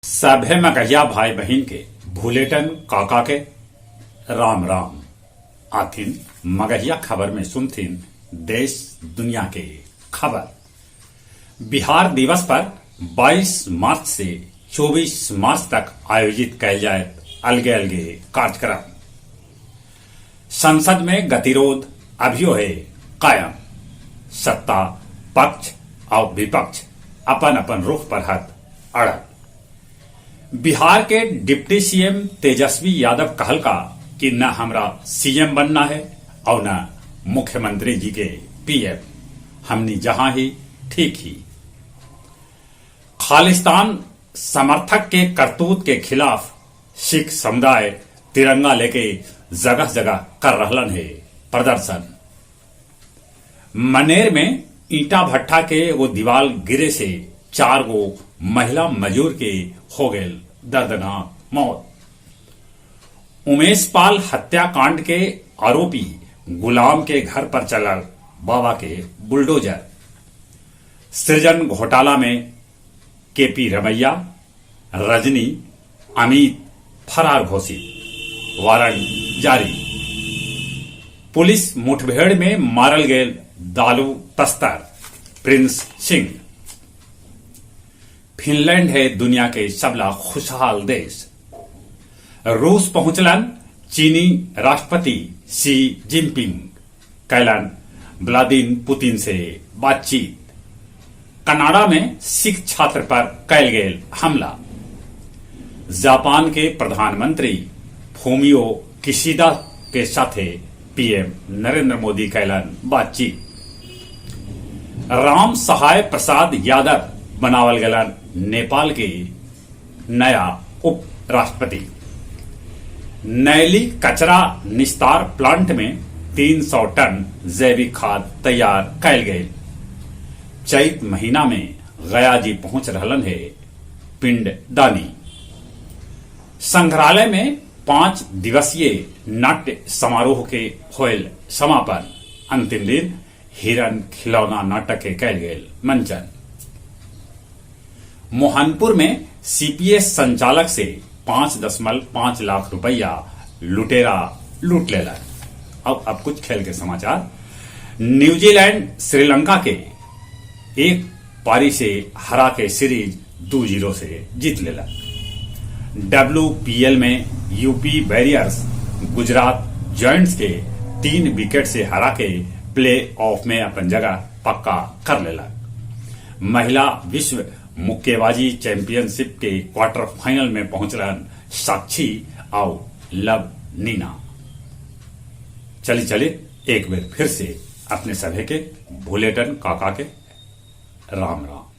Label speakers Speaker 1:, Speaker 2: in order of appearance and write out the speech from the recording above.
Speaker 1: सभे मगहिया भाई बहिन के भूलेटन काका के राम राम। आथिन मगहिया खबर में सुनथिन देश दुनिया के खबर। बिहार दिवस पर 22 मार्च से 24 मार्च तक आयोजित कैल जाए अलगे अलगे कार्यक्रम। संसद में गतिरोध अभियो है कायम। सत्ता पक्ष और विपक्ष अपन अपन रुख पर हथ अड़ल। बिहार के डिप्टी सीएम तेजस्वी यादव कहल का कि न हमरा सीएम बनना है और न मुख्यमंत्री जी के पीएम, हमनी जहां ही ठीक ही। खालिस्तान समर्थक के करतूत के खिलाफ सिख समुदाय तिरंगा लेके जगह जगह कर रहलन है प्रदर्शन। मनेर में ईटा भट्ठा के एगो दीवाल गिरे से 4 गो महिला मजूर के हो गए दर्दनाक मौत। उमेश पाल हत्याकांड के आरोपी गुलाम के घर पर चलल बाबा के बुलडोजर। सृजन घोटाला में केपी रमैया, रजनी, अमित फरार घोषित, वारंट जारी। पुलिस मुठभेड़ में मारल गए दालू तस्तर प्रिंस सिंह। फिनलैंड है दुनिया के सबला खुशहाल देश। रूस पहुंचलन चीनी राष्ट्रपति शी जिनपिंग, कैलन व्लादिमीर पुतिन से बातचीत। कनाडा में सिख छात्र पर कैल गेल हमला। जापान के प्रधानमंत्री फूमियो किशिदा के साथे पीएम नरेंद्र मोदी कैलन बातचीत। राम सहाय प्रसाद यादव बनावल गलन नेपाल के नया उपराष्ट्रपति। नैली कचरा निस्तार प्लांट में 300 टन जैविक खाद तैयार कैल गये। चैत महीना में गया जी पहुंच रहलन है पिंड दानी। संग्रहालय में 5 दिवसीय नाट्य समारोह के होयल समापन। अंतिम दिन हिरन खिलौना नाटक के कैल गेल मंचन। मोहनपुर में सीपीएस संचालक से 5.5 लाख रुपया लुटेरा लूट लेला। अब कुछ खेल के समाचार। न्यूजीलैंड श्रीलंका के 1 पारी से हरा के सीरीज 2-0 से जीत लेला। WPL में यूपी वॉरियर्स गुजरात जॉइंट्स के 3 विकेट से हरा के प्ले ऑफ में अपन जगह पक्का कर लेला। महिला विश्व मुक्केबाजी चैंपियनशिप के क्वार्टर फाइनल में पहुंचलन साक्षी और लव नीना। चली चले एक बार फिर से अपने सभे के भूलेटन काका के राम राम।